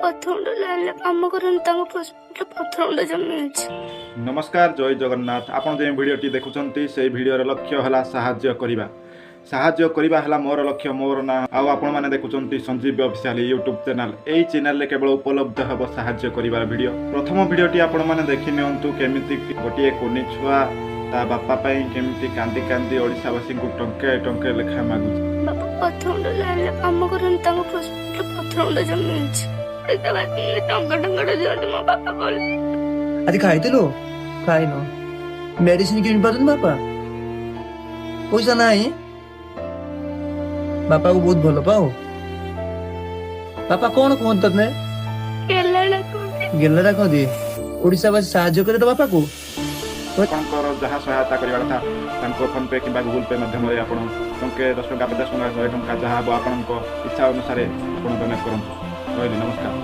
ପଥର ଲାଇନରେ କାମ କରନ୍ତି, ତାଙ୍କ ପଥର ଗୁଣ୍ଡ ଜମି ଅଛି। ନମସ୍କାର, ଜୟ ଜଗନ୍ନାଥ। ଆପଣ ଯେଉଁ ଭିଡ଼ିଓଟି ଦେଖୁଛନ୍ତି, ସେଇ ଭିଡ଼ିଓର ଲକ୍ଷ୍ୟ ହେଲା ସାହାଯ୍ୟ କରିବା। ସାହାଯ୍ୟ କରିବା ହେଲା ମୋର ଲକ୍ଷ୍ୟ, ମୋର ନାଁ ଆଉ ଆପଣମାନେ ଦେଖୁଛନ୍ତି ସଞ୍ଜୀବ ଅଫିସିଆଲ ୟୁଟ୍ୟୁବ୍ ଚ୍ୟାନେଲ୍। ଏଇ ଚ୍ୟାନେଲରେ କେବଳ ଉପଲବ୍ଧ ହେବ ସାହାଯ୍ୟ କରିବାର ଭିଡ଼ିଓ। ପ୍ରଥମ ଭିଡ଼ିଓଟି ଆପଣମାନେ ଦେଖି ନିଅନ୍ତୁ, କେମିତି ଗୋଟିଏ କୁନି ଛୁଆ ତା ବାପା ପାଇଁ କେମିତି କାନ୍ଦି କାନ୍ଦି ଓଡ଼ିଶାବାସୀଙ୍କୁ ଟଙ୍କାଏ ଟଙ୍କାଏ ଲେଖା ମାଗୁଛି। ବାପା ପଥର ଗୁଣ୍ଡ ଲାଇନରେ କାମ କରନ୍ତି, ତାଙ୍କ ପଥର ଗୁଣ୍ଡ ଜମି ଅଛି। ଟଙ୍କା ଟଙ୍କାଟା ଦିଅନ୍ତି ମୋ ବାପା ବୋଲେ। ଆଜି ଖାଇଥିଲୁ? ଖାଇନୁ। ମେଡିସିନ କିଣି ପାରୁଛନ୍ତି ବାପା? ପଇସା ନାହିଁ। ବାପାକୁ ବହୁତ ଭଲ ପାଉ। ବାପା କଣ କୁହନ୍ତି ତତେ? ଗେଲା ଡାକନ୍ତି। ଗେଲା ଡାକନ୍ତି। ଓଡିଶାବାସୀ ସାହାଯ୍ୟ କରେ ତ ବାପାକୁ। ଆପଣଙ୍କର ଯାହା ସହାୟତା କରିବା କଥା, ତାଙ୍କ ଫୋନ୍ପେ କିମ୍ବା ଗୁଗୁଲ୍ ପେ ମାଧ୍ୟମରେ ଆପଣ ଟଙ୍କେ, 10 ଟଙ୍କା, 50 ଟଙ୍କା, 100 ଟଙ୍କା, ଯାହା ହେବ ଆପଣଙ୍କ ଇଚ୍ଛା ଅନୁସାରେ ଆପଣ ଡୋନେଟ୍ କରନ୍ତୁ। ରହିଲି, ନମସ୍କାର।